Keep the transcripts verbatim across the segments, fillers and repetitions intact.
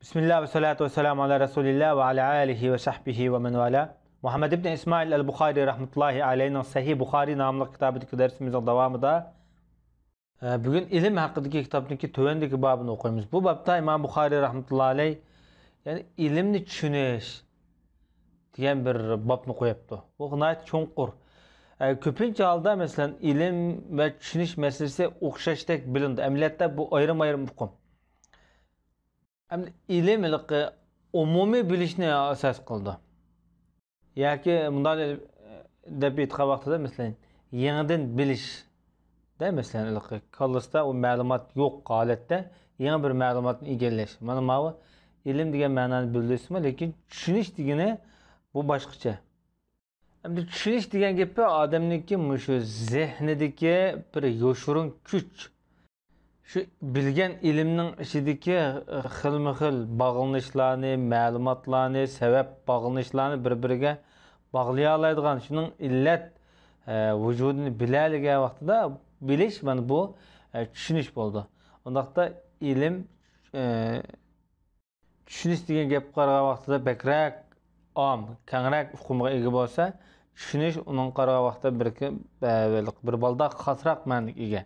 بىسمىللا ۋە سالاتۇ ۋە سالامۇ ئالا رەسۇلىللا ۋە ئالا ئالىھى ۋە سەھبىھى ۋە مەن ۋالا. مۇھەممەد ئىبن ئىسمائىل ئەل بۇخارى رەھمەتۇللاھى ئەلەيھنىڭ سەھىھ بۇخارى ناملىق كىتابىدىكى دەرسىمىزنىڭ داۋامىدا، ئە، بۈگۈن ئىلىم ھەققىدىكى كىتابنىڭكى تۆۋەندىكى بابىنى ئوقۇيمىز. بۇ بابتا ئىمام بۇخارى رەھمەتۇللاھى ئەلەيھ، يەنى ئىلىمنى چۈشىنىش دېگەن بىر بابنى قويۇپتۇ. بۇ ناھايىتى چوڭقۇر. ئە، كۆپىنچە ھالدا، مەسىلەن، ئىلىم ۋە چۈشىنىش مەسىلىسى ئوخشاشتەك بىلىنىدۇ. ئەمەلىيەتتە بۇ ئايرىم-ئايرىم ئۇقۇم. ئەمدى ئىلىم ھېلىقى ئومۇمىي بىلىشنى ئاساس قىلىدۇ. ياكى مۇنداق دەپ ئېيتقان ۋاقتىدا، مەسىلەن، يېڭىدىن بىلىشتە، مەسىلەن، ھېلىقى كاللىسىدا ئۇ مەلۇمات يوق ھالەتتە يېڭى بىر مەلۇماتنى ئىگىلەش. مانا ماۋۇ ئىلىم دېگەن مەنانى بىلدۈرسىمۇ، لېكىن چۈشىنىش دېگىنى بۇ باشقىچە. ئەمدى چۈشىنىش دېگەن گېپى ئادەمنىڭكى مۇشۇ زېھنىدىكى بىر يوشۇرۇن كۈچ. شۇ بىلگەن ئىلىمنىڭ ئىچىدىكى خىلمۇ خىل باغلىنىشلارنى، مەلۇماتلارنى، سەۋەب باغلىنىشلارنى بىر بىرىگە باغلىيالايدىغان، شۇنىڭ ئىللەت، ئە، ۋۇجۇدىنى بىلەلىگەن ۋاقتىدا بىلىش، مانا بۇ، ئە، چۈشىنىش بولىدۇ. ئۇنداقتا ئىلىم، ئە، چۈشىنىش دېگەن گەپكە قارىغان ۋاقتىدا بەكرەك ئام، كەڭرەك ئۇقۇمغا ئىگە بولسا، چۈشىنىش ئۇنىڭغا قارىغان ۋاقتىدا بىر، بىر بالداق خاسراق مەنىگە ئىگە.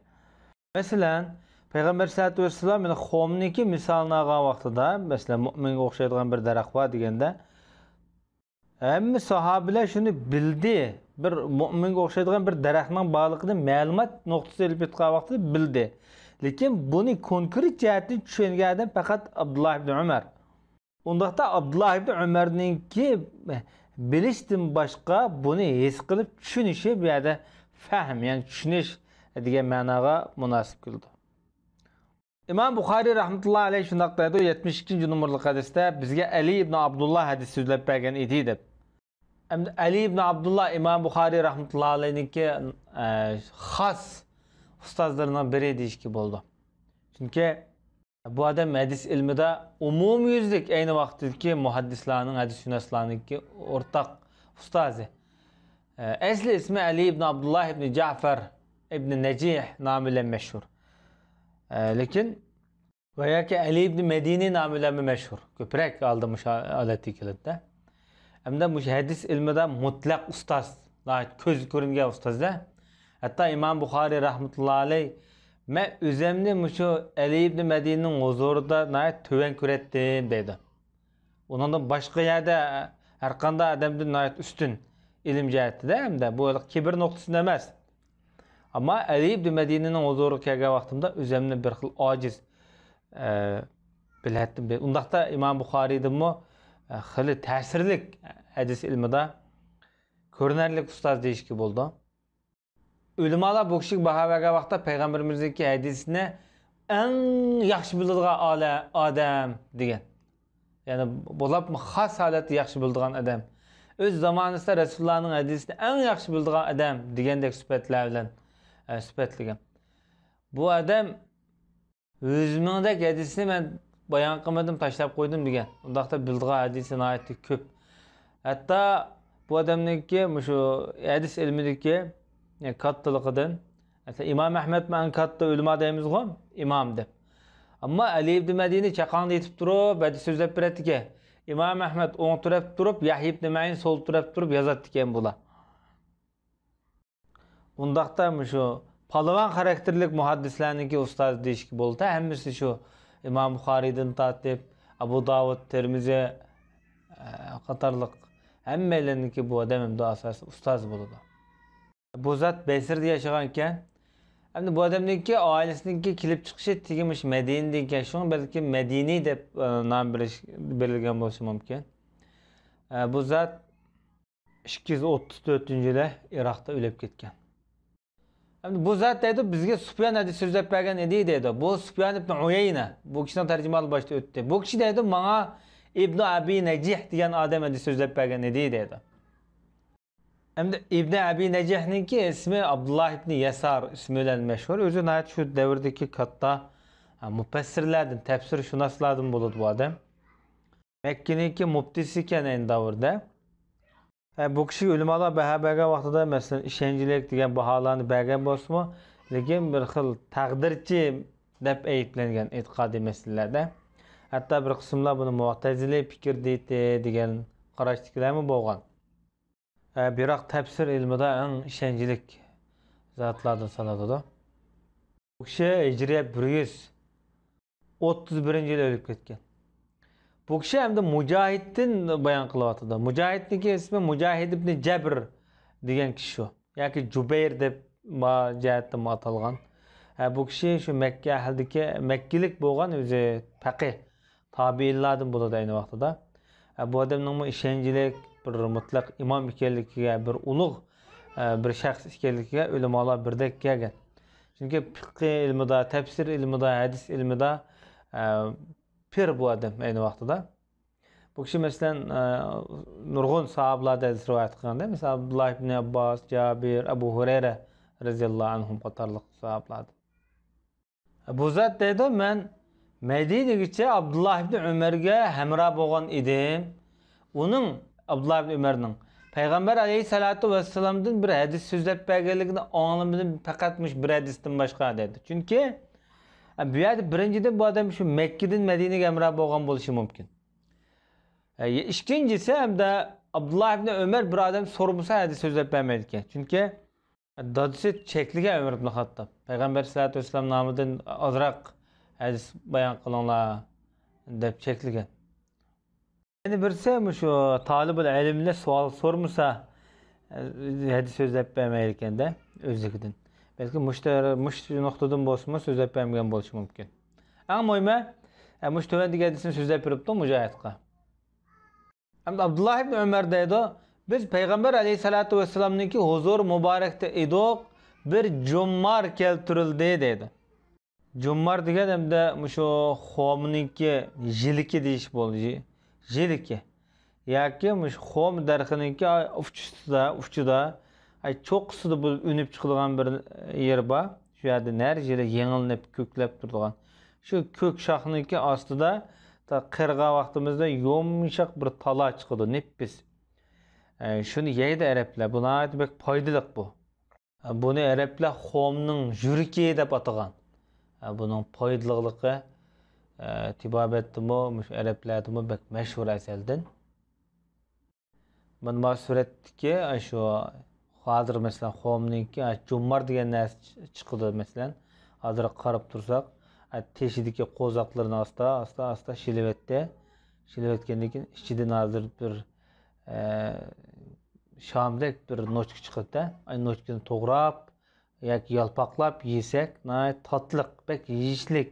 مەسىلەن، پەيغەمبەر سەللەتۇ ۋەسسالام يەنە خۇمنىڭكى مىسالىنى ئالغان ۋاقتىدا، مەسىلەن، مۇئمىنگە ئوخشايدىغان بىر دەرەخ بار دېگەندە، ھەممە ساھابىلەر شۇنى بىلدى. بىر مۇئمىنگە ئوخشايدىغان بىر دەرەخنىڭ بارلىقىنى مەلۇمات نۇقتىسى ئېلىپ ئېيتقان ۋاقتىدا بىلدى. لېكىن بۇنى كونكرېت جەھەتتىن چۈشەنگەن ئادەم پەقەت ئابدۇللا ئىبنى ئۆمەر. ئۇنداقتا ئابدۇللا ئىبنى ئۆمەرنىڭكى بىلىشتىن باشقا بۇنى ھېس قىلىپ چۈشىنىشى بۇ يەردە فەھم، يەنى چۈشىنىش دېگەن مەناغا مۇناسىپ كېلىدۇ. ئىمام بۇخارىي رەھمەتۇللاھى ئەلەيھ شۇنداق دەيدۇ، يەتمىش ئىككىنچى نومۇرلۇق ھەدىستە بىزگە ئەلى ئىبنى ئابدۇللا ھەدىس سۆزلەپ بەرگەن ئىدى دەپ. ئەمدى ئەلى ئىبنى ئابدۇللا ئىمام بۇخارىي رەھمەتۇللاھى ئەلەيھنىڭكى، ئە، خاس ئۇستازلىرىنىڭ بىرى دېيىشكە بولىدۇ. چۈنكى بۇ ئادەم ھەدىس ئىلمىدا ئومۇميۈزلۈك ئەينى ۋاقىتتىكى مۇھەددىسلارنىڭ، ھەدىسشۇناسلارنىڭكى ئورتاق ئۇستازى. ئە، ئەسلى ئىسمى ئەلى ئىبنى ئابدۇللا ئىبنى جەفەر ئىبنى نەجىھ نامى بىلەن مەشھۇر. ئە، لېكىن ۋە ياكى ئەلى ئىبنى مەدىنى نامى بىلەنمۇ مەشھۇر. كۆپرەك ھالدا مۇشۇ ھالەتتە كېلىدىدە. ھەمدە مۇشۇ ھەدىس ئىلمىدا مۇتلەق ئۇستاز، ناھايىتى كۆزگە كۆرۈنگەن ئۇستازدا. ھەتتا ئىمام بۇخارىي رەھمەتۇللا ئەلەي، مەن ئۆزەمنى مۇشۇ ئەلى ئىبنى مەدىنىنىڭ ھۇزۇرىدا ناھايىتى تۆۋەن كۆرەتتىم دەيدۇ. ئۇنىڭدىن باشقا يەردە ھەرقانداق ئادەمدىن ناھايىتى ئۈستۈن ئىلىم جەھەتتىدە، ھەمدە بۇ كىبىر نۇقتىسىدىن ئەمەس. ئەمما ئەلى ئىبنى مەدىنىنىڭ ھۇزۇرىغا كەلگەن ۋاقتىمدا ئۆزەمنى بىر خىل ئاجىز، ئە، بىلەتتىم. ئۇنداقتا ئىمام بۇخارىيدىنمۇ، ئە، خېلى تەسىرلىك ھەدىس ئىلمىدا كۆرۈنەرلىك ئۇستاز دېيىشكە بولىدۇ. ئۆلىمالار بۇ كىشىگە باھا بەرگەن ۋاقىتتا پەيغەمبىرىمىزنىڭكى ھەدىسىنى ئەڭ ياخشى بىلىدىغان ئالە-، ئادەم دېگەن. يەنى بولۇپمۇ خاس ھالەتتە ياخشى بىلىدىغان ئادەم. ئۆز زامانىسىدا رەسۇلۇللانىڭ ھەدىسىنى ئەڭ ياخشى بىلىدىغان ئادەم دېگەندەك سۈپەتلەر بىلەن، ئە، سۈپەتلىگەن. بۇ ئادەم يۈز مىڭدەك ھەدىسنى مەن بايان قىلمىدىم، تاشلاپ قويدۇم دېگەن. ئۇنداقتا بىلىدىغان ھەدىسى ناھايىتى كۆپ. ھەتتا بۇ ئادەمنىڭكى مۇشۇ ھەدىس ئىلمىدىكى، يەنى كاتتىلىقىدىن، مەسىلەن، ئىمام ئەھمەدمۇ ئەڭ كاتتا ئۆلىما دەيمىزغۇ، ئىمام دەپ. ئەمما ئەلى ئىبنى مەدىنى چاقاڭدا يېتىپ تۇرۇپ ھەدىس سۆزلەپ بېرەتتىكەن. ئىمام ئەھمەد ئوڭ تەرەپتە تۇرۇپ، يەھيا ئىبنى مەئىن سول تەرەپتە تۇرۇپ يازاتتىكەن بۇلار. ئۇنداقتا مۇشۇ پالۋان خاراكتېرلىك مۇھەددىسلەرنىڭكى ئۇستازى دېيىشكە بولىدۇ. ھەممىسى شۇ ئىمام بۇخارىيدىن تارتىپ، ئەبۇ داۋۇد، تىرمىزى، ئە، قاتارلىق ھەممەيلەننىڭكى بۇ ئادەم ئەمدى ئاساسىي ئۇستازى بولىدۇ. بۇ زات بەسرىدە ياشىغانىكەن. ئەمدى بۇ ئادەمنىڭكى ئائىلىسىنىڭكى كېلىپ چىقىشى تېگى مۇشۇ مەدىنىدىن ئىكەن. شۇڭا بەلكىم مەدىنى دەپ، ئە، نام بېرىش، بېرىلگەن بولۇشى مۇمكىن. ئە، بۇ زات ئىككى يۈز ئوتتۇز تۆتىنچى يىلى ئىراقتا ئۆلۈپ كەتكەن. ئەمدى بۇ زات دەيدۇ، بىزگە سۇپيان ھەدىس سۆزلەپ بەرگەن ئىدى دەيدۇ. بۇ سۇپيان ئىبن ئۇيەينە. بۇ كىشىنىڭ تەرجىمىھالى باشتا ئۆتتى. بۇ كىشى دەيدۇ، ماڭا ئىبنۇ ئەبى نەجىھ دېگەن ئادەم ھەدىس سۆزلەپ بەرگەن ئىدى دەيدۇ. ئەمدى ئىبنى ئەبى نەجىھنىڭكى ئىسمى ئابدۇللا ئىبنى يەسار ئىسمى بىلەن مەشھۇر. ئۆزى ناھايىتى شۇ دەۋردىكى كاتتا، ھە، مۇپەسسىرلەردىن، تەپسىرشۇناسلاردىن بولىدۇ بۇ ئادەم. مەككىنىڭكى مۇپتىسى ئىكەن ئەينى دەۋردە. ھە، بۇ كىشىگە ئۆلىمالار باھا بەرگەن ۋاقتىدا، مەسىلەن، ئىشەنچلىك دېگەن باھالارنى بەرگەن بولسىمۇ، لېكىن بىر خىل تەقدىرچى دەپ ئەيىبلەنگەن ئېتىقادىي مەسىلىلەردە. ھەتتا بىر قىسىملار بۇنى مۇئتەزىلىي پىكىر دېيتتى دېگەن قاراشتىكىلەرمۇ بولغان. ئە، بىراق تەپسىر ئىلمىدا ئەڭ ئىشەنچلىك زاتلاردىن سانىلىدۇ. بۇ كىشى ھىجرىيە بىر يۈز ئوتتۇز بىرىنچى يىلى ئۆلۈپ كەتكەن. بۇ كىشى ئەمدى مۇجاھىدتىن بايان قىلىۋاتىدۇ. مۇجاھىدنىڭكى ئىسمى مۇجاھىد ئىبنى جەبر دېگەن كىشى شۇ. ياكى جۇبەير دەپ ما جەھەتتىمۇ ئاتالغان. ھە، بۇ كىشى شۇ مەككە ئەھلىدىكى، مەككىلىك بولغان، ئۆزى پەقىھ، تابىئىنلاردىن بولىدۇ ئەينى ۋاقتىدا. ھە، بۇ ئادەمنىڭمۇ ئىشەنچلىك بىر مۇتلەق ئىمام ئىكەنلىكىگە، بىر ئۇلۇغ، ھە، بىر شەخس ئىكەنلىكىگە ئۆلىمالار بىردەك كەلگەن. چۈنكى پىقھى ئىلمىدا، تەپسىر ئىلمىدا، ھەدىس ئىلمىدا، ھە، پىر بۇ ئادەم ئەينى ۋاقتىدا. بۇ كىشى، مەسىلەن، ئە، نۇرغۇن ساھابىلەردىن ھەدىس رىۋايەت قىلغان، مەسىلەن، ئابدۇللا ئىبنى ئابباس، جابىر، ئەبۇ ھۇرەيرە رەزىياللاھۇ ئەنھۇم قاتارلىق ساھابىلەردىن. بۇ زات دەيدۇ، مەن مەدىنىگىچە ئابدۇللا ئىبنى ئۆمەرگە ھەمراھ بولغان ئىدىم. ئۇنىڭ، ئابدۇللا ئىبنى ئۆمەرنىڭ، پەيغەمبەر ئەلەيھىسسالاتۇ ۋەسسالامدىن بىر ھەدىس سۆزلەپ بەرگەنلىكىنى ئاڭلىمىدىم، پەقەت مۇشۇ بىر ھەدىستىن باشقا، دەيدۇ. چۈنكى، ئە، بۇ يەردە بىرىنچىدىن، بۇ ئادەم شۇ مەككىدىن مەدىنىگە ھەمراھ بولغان بولۇشى مۇمكىن. ئە، ئىككىنچىسى، ھەمدە ئابدۇللا ئىبنى ئۆمەر بىر ئادەم سورىمىسا ھەدىس سۆزلەپ بەرمەيدىكەن. چۈنكى دادىسى چەكلىگەن ئۆمەر ئىبنى خاتتاب. پەيغەمبەر سەللەللاھۇ ئەلەيھى ۋەسەللەم نامىدىن ئازراق ھەدىس بايان قىلىڭلار دەپ چەكلىگەن. يەنە بىرسى مۇشۇ تالىبۇل ئىلىملەر سوئال سورىمىسا، ئە، ھەدىس سۆزلەپ بەرمەيدىكەن-دە ئۆزلۈكىدىن. بەلكى مۇشۇ تەر-، مۇشۇ نۇقتىدىن بولسىمۇ سۆزلەپ بەرمىگەن بولۇشى مۇمكىن. ئەڭ مۇھىمى، ئە، مۇشۇ تۆۋەندىكى ھەدىسنى سۆزلەپ بېرىپتۇ مۇجاھىدقا. ئەمدى ئابدۇللا ئىبنى ئۆمەر دەيدۇ، بىز پەيغەمبەر ئەلەيھىسسالاتۇ ۋەسسالامنىڭكى ھۇزۇرى مۇبارەكتە ئىدۇق، بىر جۇممار كەلتۈرۈلدى دەيدۇ. جۇممار دېگەن ئەمدى مۇشۇ خورمىنىڭكى يىلىكى دېيىش بولدى. يىلىكى. ياكى مۇشۇ خورما دەرىخىنىڭكى ئۇچىسىدا، ئۇچىدا، ئاي، چوققىسىدا بۇ ئۈنۈپ چىقىدىغان بىر يېرى بار. شۇ يەردە ھەر يىلى يېڭىلىنىپ، كۆكلەپ تۇرىدىغان. شۇ كۆك شاخنىڭكى ئاستىدا تا قېرىغان ۋاقتىمىزدا يۇمشاق بىر تالا چىقىدۇ، نېپىز. ئە، شۇنى يەيدۇ ئەرەبلەر. بۇ ناھايىتى بەك پايدىلىق بۇ. بۇنى ئەرەبلەر خورمىنىڭ يۈرىكى دەپ ئاتىغان. بۇنىڭ پايدىلىقلىقى، تېبابەتتىمۇ، مۇشۇ ئەرەبلەردىمۇ بەك مەشھۇر ئەزەلدىن. مانا بۇ سۈرەتتىكى، شۇ ھازىر مەسىلەن، خورمىنىڭكى، جۇممار دېگەن نەرسە چىقىدۇ، مەسىلەن. ھازىر قاراپ تۇرساق، تېشىدىكى قوزاقلىرىنى ئاستا، ئاستا، ئاستا شىلىۋەتتى. شىلىۋەتكەندىن كېيىن ئىچىدىن ھازىر بىر، شامدەك بىر نوچكا چىقىدۇ-دە. ئاي، نوچكىنى توغراپ ياكى يالپاقلاپ يېسەك، ناھايىتى تاتلىق، بەك يېيىشلىك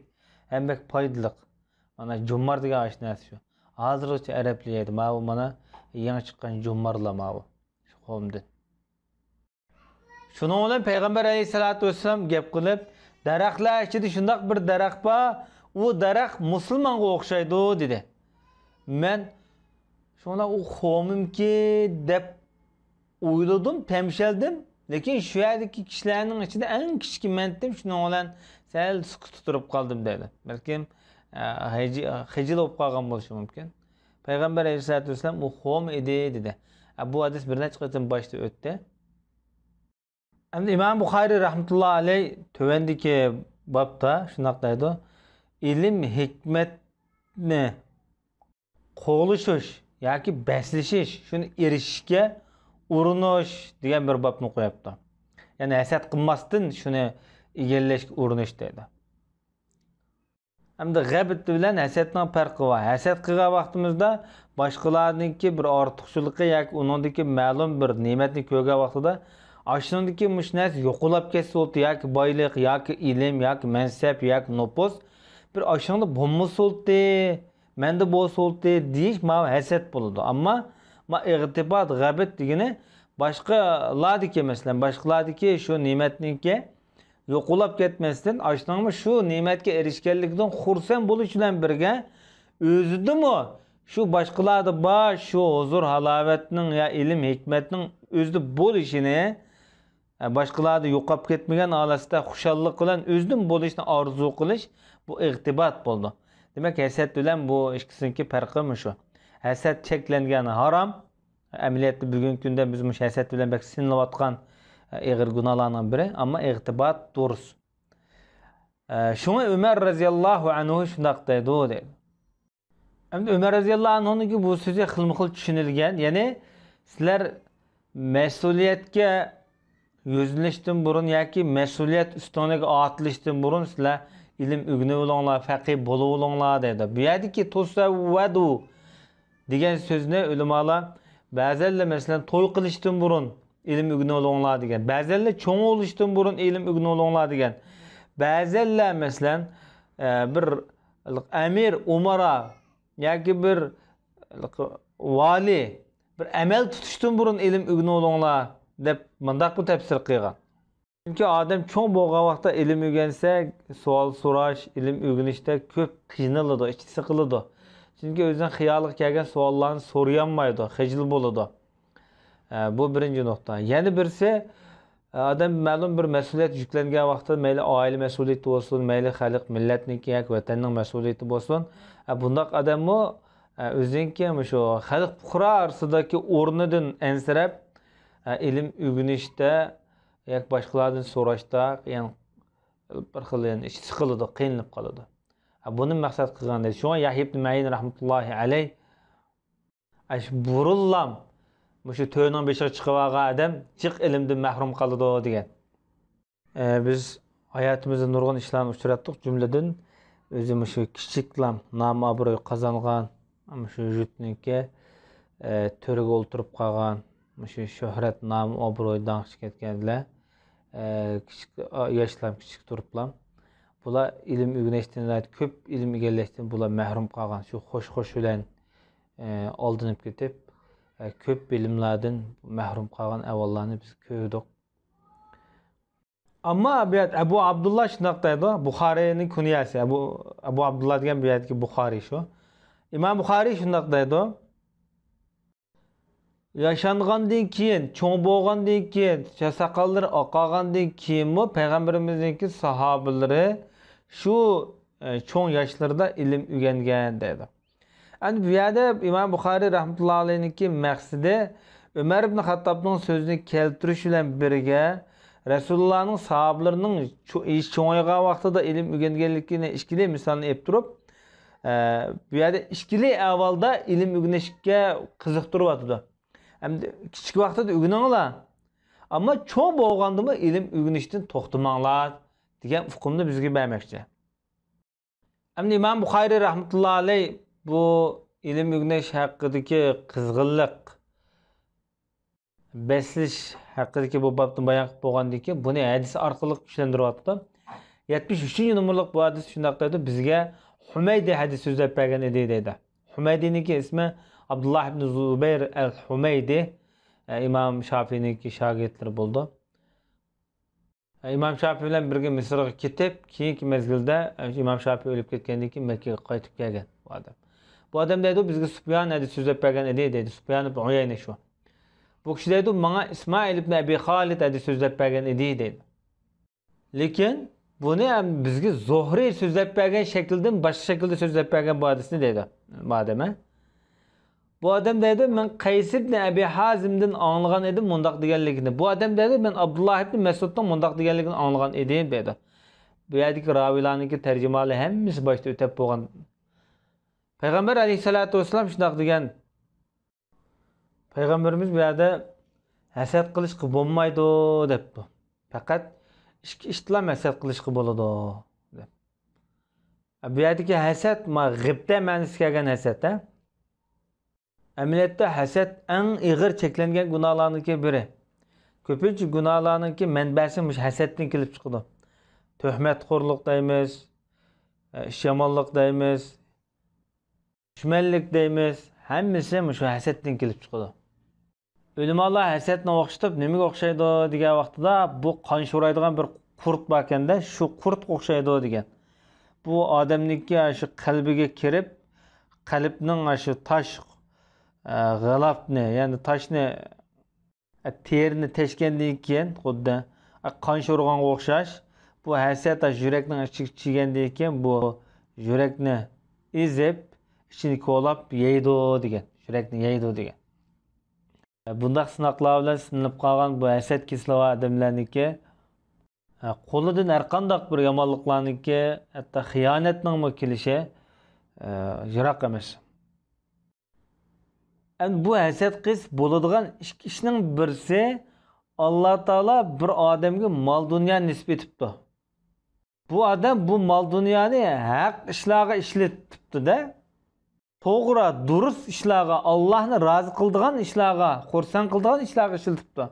ھەم بەك پايدىلىق. مانا جۇممار دېگەن ئاشۇ نەرسە شۇ. ھازىرغىچە ئەرەبلەر يەيدۇ. ماۋۇ مانا يېڭى چىققان جۇممارلار ماۋۇ. شۇ خورمىدىن. شۇنىڭ بىلەن پەيغەمبەر ئەلەيھىسسالاتۇ ۋەسسالام گەپ قىلىپ، دەرەخلەر ئىچىدە شۇنداق بىر دەرەخ بار، ئۇ دەرەخ مۇسۇلمانغا ئوخشايدۇ، دېدى. مەن شۇڭا ئۇ خورمىمكى دەپ ئويلىدىم، تەمشەلدىم. لېكىن شۇ يەردىكى كىشىلەرنىڭ ئىچىدە ئەڭ كىچىكى مەنتىم، شۇنىڭ بىلەن سەل سۈكۈتتە تۇرۇپ قالدىم، دېدى. بەلكىم، ئە، خىجى-، خىجىل بولۇپ قالغان بولۇشى مۇمكىن. پەيغەمبەر ئەلەيھىسسالاتۇ ۋەسسالام ئۇ خورما ئىدى، دېدى. ئە، بۇ ھەدىس بىر نەچچە قېتىم باشتا ئۆتتى. ئەمدى ئىمام بۇخارىي رەھمەتۇللا ئەلەي تۆۋەندىكى بابتا شۇنداق دەيدۇ، ئىلىم ھېكمەتنى قوغلىشىش ياكى بەسلىشىش، شۇنى ئېرىشىشكە ئۇرۇنۇش دېگەن بىر بابنى قويۇپتۇ. يەنى ھەسەت قىلماستىن شۇنى ئىگىلەشكە ئۇرۇنۇش دەيدۇ. ئەمدى غەيبەت بىلەن ھەسەتنىڭ پەرقى بار. ھەسەت قىلغان ۋاقتىمىزدا باشقىلاردىكى بىر ئارتۇقچىلىقى ياكى ئۇنىڭدىكى مەلۇم بىر نېمەتنى كۆرگەن ۋاقتىدا، ئاشۇنىڭدىكى مۇشۇ نەرسە يوقىلاپ كەتسە بولدى، ياكى بايلىق، ياكى ئىلىم، ياكى مەنسەپ، ياكى نوپۇس، بىر ئاشۇنىڭدا بولمىسا بولدى، مەندە بولسا بولدى دېيىش ماۋۇ ھەسەت بولىدۇ. ئەمما ما ئىغتىبات، غەيبەت دېگىنى باشقىلاردىكى، مەسىلەن، باشقىلاردىكى شۇ نېمەتنىڭكى يوقىلاپ كەتمەستىن، ئاشۇنىڭمۇ شۇ نېمەتكە ئېرىشكەنلىكىدىن خۇرسەن بولۇش بىلەن بىرگە، ئۆزىدىمۇ شۇ باشقىلاردا بار شۇ ھۇزۇر ھالاۋەتنىڭ يا ئىلىم ھېكمەتنىڭ ئۆزىدە بولۇشىنى، باشقىلاردا يوقاپ كەتمىگەن ھالەتتە خۇشاللىق بىلەن ئۆزىدىمۇ بولۇشنى ئارزۇ قىلىش، بۇ ئىغتىبات بولىدۇ. دېمەك، ھەسەت بىلەن بۇ ئىككىسىنىڭكى پەرقى مۇشۇ. ھەسەت چەكلەنگەن ھارام، ئەمەلىيەتتە بۈگۈنكى كۈندە بىز مۇشۇ ھەسەت بىلەن بەك سىنىلىۋاتقان، ئېغىر گۇناھلارنىڭ بىرى، ئەمما ئىغتىبات دۇرۇس. شۇڭا ئۆمەر رەزىياللاھۇ ئەنھۇ شۇنداق دەيدۇ، دەيدۇ. ئەمدى ئۆمەر رەزىياللاھۇ ئەنھۇنىڭكى بۇ سۆزى خىلمۇخىل چۈشىنىلگەن، يەنى سىلەر مەسئۇلىيەتكە يۈزلىنىشتىن بۇرۇن ياكى مەسئۇلىيەت ئۈستىڭلارغا ئارتىلىشتىن بۇرۇن سىلەر ئىلىم ئۆگىنىۋېلىڭلار، پەقىھ بولۇۋېلىڭلار دەيدۇ. بۇ يەردىكى تەزەۋۋەدۇ دېگەن سۆزنى ئۆلىمالار بەزەنلەر، مەسىلەن، توي قىلىشتىن بۇرۇن ئىلىم ئۆگىنىۋېلىڭلار دېگەن، بەزەنلەر چوڭ بولۇشتىن بۇرۇن ئىلىم ئۆگىنىۋېلىڭلار دېگەن، بەزەنلەر، مەسىلەن، ئە، بىر ئەمىر، ئۇمارا ياكى بىر ۋالىي، بىر ئەمەل تۇتۇشتىن بۇرۇن ئىلىم ئۆگىنىۋېلىڭلار دەپ مۇنداقمۇ تەپسىر قىلغان. چۈنكى ئادەم چوڭ بولغان ۋاقىتتا ئىلىم ئۆگەنسە، سوئال سوراش، ئىلىم ئۆگىنىشتە كۆپ قىينىلىدۇ، ئىچى سىقىلىدۇ. چۈنكى ئۆزىنىڭ خىيالىغا كەلگەن سوئاللارنى سورىيالمايدۇ، خىجىل بولىدۇ. ئە، بۇ بىرىنچى نۇقتا. يەنە بىرسى، ئادەم مەلۇم بىر مەسئۇلىيەت يۈكلەنگەن ۋاقىتتا، مەيلى ئائىلە مەسئۇلىيىتى بولسۇن، مەيلى خەلق، مىللەتنىڭكى ياكى ۋەتەننىڭ مەسئۇلىيىتى بولسۇن، ئە، بۇنداق ئادەممۇ، ئە، ئۆزىنىڭكى مۇشۇ خەلق پۇقرا ئارىسىدىكى ئورنىدىن ئەنسىرەپ، ئە، ئىلىم ئۆگىنىشتە ياكى باشقىلاردىن سوراشتا، يەنى بىر خىل، يەنى ئىچى سىقىلىدۇ، قىينىلىپ قالىدۇ. ئە، بۇنى مەقسەت قىلغان دەيدۇ. شۇڭا يەھيا ئىبن مەئىن رەھمەتۇللاھى ئەلەيھ ئاشۇ بۇرۇنلام مۇشۇ تۆرنىڭ بېشىغا چىقىۋالغان ئادەم جىق ئىلىمدىن مەھرۇم قالىدۇ دېگەن. ئە، بىز ھاياتىمىزدا نۇرغۇن ئىشلارنى ئۇچراتتۇق. جۈملىدىن ئۆزى مۇشۇ كىچىكلام نام-ئابرۇي قازانغان، مۇشۇ يۇرتنىڭكى، ئە، تۆرىگە ئولتۇرۇپ قالغان، مۇشۇ شۆھرەت، نام-ئابرۇي، داڭ ئىچىگە كەتكەنلەر، ئە، كىچىك، ئا، ياشلام كىچىك تۇرۇپلام بۇلار ئىلىم ئۆگىنىشتىن، كۆپ ئىلىم ئىگىلەشتىن بۇلار مەھرۇم قالغان. شۇ خوش-خوش بىلەن، ئە، ئالدىنىپ كېتىپ، ئە، كۆپ بىلىملەردىن مەھرۇم قالغان ئەھۋاللارنى بىز كۆردۇق. ئەمما بۇ يەردە ئەبۇ ئابدۇللا شۇنداق دەيدۇ، بۇخارىينىڭ كۇنيەسى، ئەبۇ، ئەبۇ ئابدۇللا دېگەن بۇ يەردىكى بۇخارىي شۇ. ئىمام بۇخارىي شۇنداق دەيدۇ، ياشانغاندىن كېيىن، چوڭ بولغاندىن كېيىن، ساقاللىرى ئاقارغاندىن كېيىنمۇ پەيغەمبىرىمىزنىڭكى ساھابىلىرى شۇ، ئە، چوڭ ياشلىرىدا ئىلىم ئۆگەنگەن دەيدۇ. ئەمدى بۇ يەردە ئىمام بۇخارىي رەھمەتۇللا ئەلەيھنىڭكى مەقسىتى ئۆمەر ئىبن خەتتابنىڭ سۆزىنى كەلتۈرۈش بىلەن بىرگە، رەسۇلۇللانىڭ ساھابىلىرىنىڭ چو-، چوڭايغان ۋاقتىدا ئىلىم ئۆگەنگەنلىكىنى ئىككىلى مىسالنى ئېلىپ تۇرۇپ، ئە، بۇ يەردە ئىككىلى ئەھۋالدا ئىلىم ئۆگىنىشكە قىزىقتۇرۇۋاتىدۇ. ئەمدى كىچىك ۋاقتىدا ئۆگىنىڭلار، ئەمما چوڭ بولغاندىمۇ ئىلىم ئۆگىنىشتىن توختىماڭلار دېگەن ئۇقۇمنى بىزگە بەرمەكچى. ئەمدى ئىمام بۇخارىي رەھمەتۇللا ئەلەي بۇ ئىلىم ئۆگىنىش ھەققىدىكى قىزغىنلىق، بەسلىشىش ھەققىدىكى بۇ بابنى بايان قىلىپ بولغاندىن كېيىن، بۇنى ھەدىس ئارقىلىق كۈچلەندۈرۈۋاتىدۇ. يەتمىش ئۈچىنچى نومۇرلۇق بۇ ھەدىس شۇنداق دەيدۇ، بىزگە ھۇمەيدى ھەدىس سۆزلەپ بەرگەن ئىدى دەيدۇ. ھۇمەيدىنىڭكى ئىسمى ئابدۇللا ئىبن زۇبەير ئەل ھۇمەيدى، ئىمام شافىئىنىڭكى شاگىرتلىرى بولىدۇ. ئىمام شافىئى بىلەن بىرگە مىسىرغا كېتىپ، كېيىنكى مەزگىلدە ئىمام شافىئى ئۆلۈپ كەتكەندىن كېيىن مەككىگە قايتىپ كەلگەن بۇ ئادەم. بۇ ئادەم دەيدۇ، بىزگە سۇپيان ھەدىس سۆزلەپ بەرگەن ئىدى دەيدۇ. سۇپيان ئىبن ئۇيەينە شۇ. بۇ كىشى دەيدۇ، ماڭا ئىسمائىل ئىبن ئەبى خالىد ھەدىس سۆزلەپ بەرگەن ئىدى دەيدۇ. لېكىن بۇنى ھەم بىزگە زۇھرى سۆزلەپ بەرگەن شەكىلدىن باشقا شەكىلدە سۆزلەپ بەرگەن بۇ ھەدىسنى دەيدۇ بۇ ئادەم، ھە؟ بۇ ئادەم دەيدۇ، مەن قەيس ئىبنى ئەبى ھازىمدىن ئاڭلىغان ئىدىم مۇنداق دېگەنلىكىنى. بۇ ئادەم دەيدۇ، مەن ئابدۇللا ئىبنى مەسئۇدنىڭ مۇنداق دېگەنلىكىنى ئاڭلىغان ئىدىم دەيدۇ. بۇ يەردىكى راۋىيلارنىڭكى تەرجىمىھالى ھەممىسى باشتا ئۆتەپ بولغان. پەيغەمبەر ئەلەيھىسسالاتۇ ۋەسسالام شۇنداق دېگەن. پەيغەمبىرىمىز بۇ يەردە ھەسەت قىلىشقا بولمايدۇ دەپتۇ. پەقەت ئىككى ئىشتىلا ھەسەت قىلىشقا بولىدۇ دەپ. بۇ يەردىكى ھەسەت، ما، غىبتە مەنىسىگە كەلگەن ھەسەت، ھە؟ ئەمەلىيەتتە ھەسەت ئەڭ ئېغىر چەكلەنگەن گۇناھلارنىڭكى بىرى. كۆپىنچە گۇناھلارنىڭكى مەنبەسى مۇشۇ ھەسەتتىن كېلىپ چىقىدۇ. تۆھمەتخورلۇق دەيمىز، ئىش يامانلىق دەيمىز، دۈشمەنلىك دەيمىز، ھەممىسى مۇشۇ ھەسەتتىن كېلىپ چىقىدۇ. ئۆلىمالار ھەسەتنى ئوخشىتىپ، نېمىگە ئوخشايدۇ دېگەن ۋاقتىدا، بۇ قان شورايدىغان بىر قۇرت باركەندە، شۇ قۇرتقا ئوخشايدۇ دېگەن. بۇ ئادەمنىڭكى شۇ قەلبىگە كىرىپ، قەلبنىڭ شۇ تاش، ئە، غىلاپنى، يەنى تاشنى، ئە، تېرىنى تەشكەندىن كېيىن، خۇددى، ئە، قان شورىغانغا ئوخشاش، بۇ ھەسەت يۈرەكنىڭ ئىچىگە چىگەندىن كېيىن، بۇ يۈرەكنى ئېزىپ، ئىچىنى كولاپ يەيدۇ دېگەن. يۈرەكنى يەيدۇ دېگەن. بۇنداق سىناقلار بىلەن سىنىلىپ قالغان بۇ ھەسەت كېسىلى بار ئادەملەرنىڭكى، قولىدىن ھەرقانداق بىر يامانلىقلارنىڭكى، ھەتتا خىيانەتنىڭمۇ كېلىشى، يىراق ئەمەس. ئەمدى بۇ ھەسەت قىلىش بولىدىغان ئىككى ئىشنىڭ بىرسى، ئاللا تائالا بىر ئادەمگە مال دۇنيا نېسىپ ئېتىپتۇ. بۇ ئادەم بۇ مال دۇنيانى ھەق ئىشلارغا ئىشلىتىپتۇ-دە. توغرا، دۇرۇس ئىشلارغا، ئاللانى رازى قىلىدىغان ئىشلارغا، خۇرسەن قىلىدىغان ئىشلارغا ئىشلىتىپتۇ.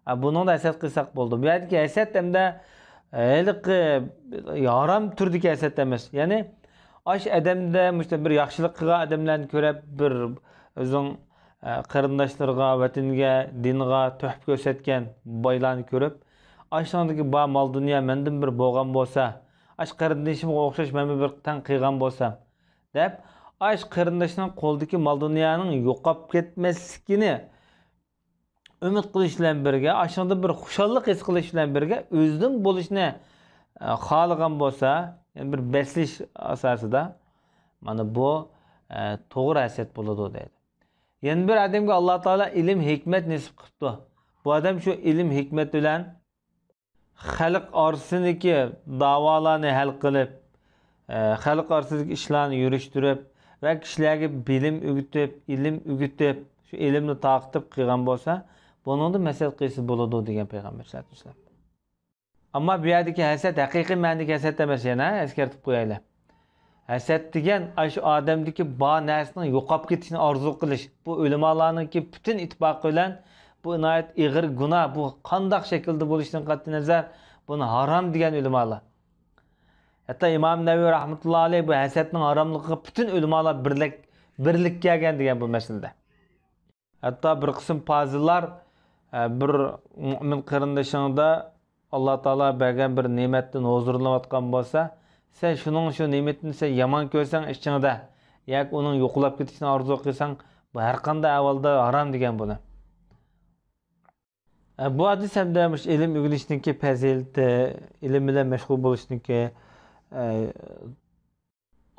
ھە، بۇنىڭدا ھەسەت قىلساق بولىدۇ. بۇ يەردىكى ھەسەت ئەمدى ھېلىقى ھارام تۈردىكى ھەسەت ئەمەس. يەنى ئاش ئادەمدە مۇشۇنداق بىر ياخشىلىق قىلغان ئادەملەرنى كۆرۈپ، بىر ئۆزۈڭ، ئە، قېرىنداشلىرىغا، ۋەتىنىگە، دىنغا تۆھپە كۆرسەتكەن بايلارنى كۆرۈپ، ئاشۇنىڭدىكى بار مال دۇنيا مەندىن بىر بولغان بولسا، ئاش قېرىندىشىمغا ئوخشاش مەنمۇ بىر تەڭ قىلغان بولسام، دەپ، ئاش قېرىندىشىنىڭ قولىدىكى مال دۇنيانىڭ يوقاپ كەتمەسلىكىنى ئۈمىد قىلىش بىلەن بىرگە، ئاشۇنىڭدىن بىر خۇشاللىق ھېس قىلىش بىلەن بىرگە، ئۆزىدىن بولۇشنى، ئە، خالىغان بولسا، يەنى بىر بەسلىشىش ئاساسىدا، مانا بۇ، ئە، توغرا ھەسەت بولىدۇ دەيدۇ. يەنە بىر ئادەمگە ئاللا تائالا ئىلىم، ھېكمەت نېسىپ قىپتۇ. بۇ ئادەم شۇ ئىلىم، ھېكمەت بىلەن خەلق ئارىسىدىكى داۋالارنى ھەل قىلىپ، ئە، خەلق ئارىسىدىكى ئىشلارنى يۈرۈشتۈرۈپ ۋە كىشىلەرگە بىلىم ئۆگىتىپ، ئىلىم ئۆگىتىپ، شۇ ئىلىمنى تارقىتىپ قىلغان بولسا، بۇنىڭدا ھەسەت قىلسا بولىدۇ، دېگەن پەيغەمبەر سەللەللاھۇ ئەلەيھى ۋەسەللەم. ئەمما بۇ يەردىكى ھەسەت ھەقىقىي مەنىدىكى ھەسەت ئەمەس، يەنە ئەسكەرتىپ قويايلى. ھەسەت دېگەن ئاشۇ ئادەمدىكى بار نەرسىنىڭ يوقاپ كېتىشىنى ئارزۇ قىلىش. بۇ ئۆلىمالارنىڭكى پۈتۈن ئىتتىپاقى بىلەن بۇ ناھايىتى ئېغىر گۇناھ، بۇ قانداق شەكىلدە بولۇشىدىن قەتئىينەزەر، بۇنى ھارام دېگەن ئۆلىمالار. ھەتتا ئىمام نەۋەۋى رەھمەتۇللا ئەلەيھ بۇ ھەسەتنىڭ ھاراملىقىغا پۈتۈن ئۆلىمالار بىرلەك، بىرلىككە كەلگەن دېگەن بۇ مەسىلىدە. ھەتتا بىر قىسىم پازىللار، ئە، بىر مۆمىن قېرىندىشىڭدا ئاللا تائالا بەرگەن بىر نېمەتتىن ھۇزۇرلىنىۋاتقان بولسا، سەن شۇنىڭ شۇ نېمىتىنى سەن يامان كۆرسەڭ ئىچىڭدە ياكى ئۇنىڭ يوقىلاپ كېتىشىنى ئارزۇ قىلساڭ، بۇ ھەرقانداق ئەھۋالدا ھارام دېگەن بۇنى. ئە، بۇ ھەدىس ھەمدە مۇشۇ ئىلىم ئۆگىنىشنىڭكى پەزىلىتى، ئىلىم بىلەن مەشغۇل بولۇشنىڭكى، ئە،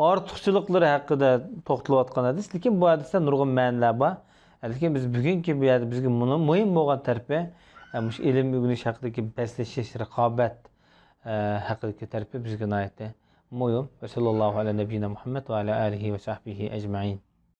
ئارتۇقچىلىقلىرى ھەققىدە توختىلىۋاتقان ھەدىس، لېكىن بۇ ھەدىستە نۇرغۇن مەنىلەر بار. لېكىن بىز بۈگۈنكى بۇ يەردە بىزگە مۇنۇ مۇھىم بولغان تەرىپى، مۇشۇ ئىلىم ئۆگىنىش ھەققىدىكى بەسلىشىش، رىقابەت، ھەققىدىكى تەرىپى بىزگە ناھايىتى مۇھىم. ۋە سەللەللاھۇ ئەلە نەبىيىنا مۇھەممەد ۋە ئەلە ئالىھى ۋە سەھبىھى ئەجمەئىن.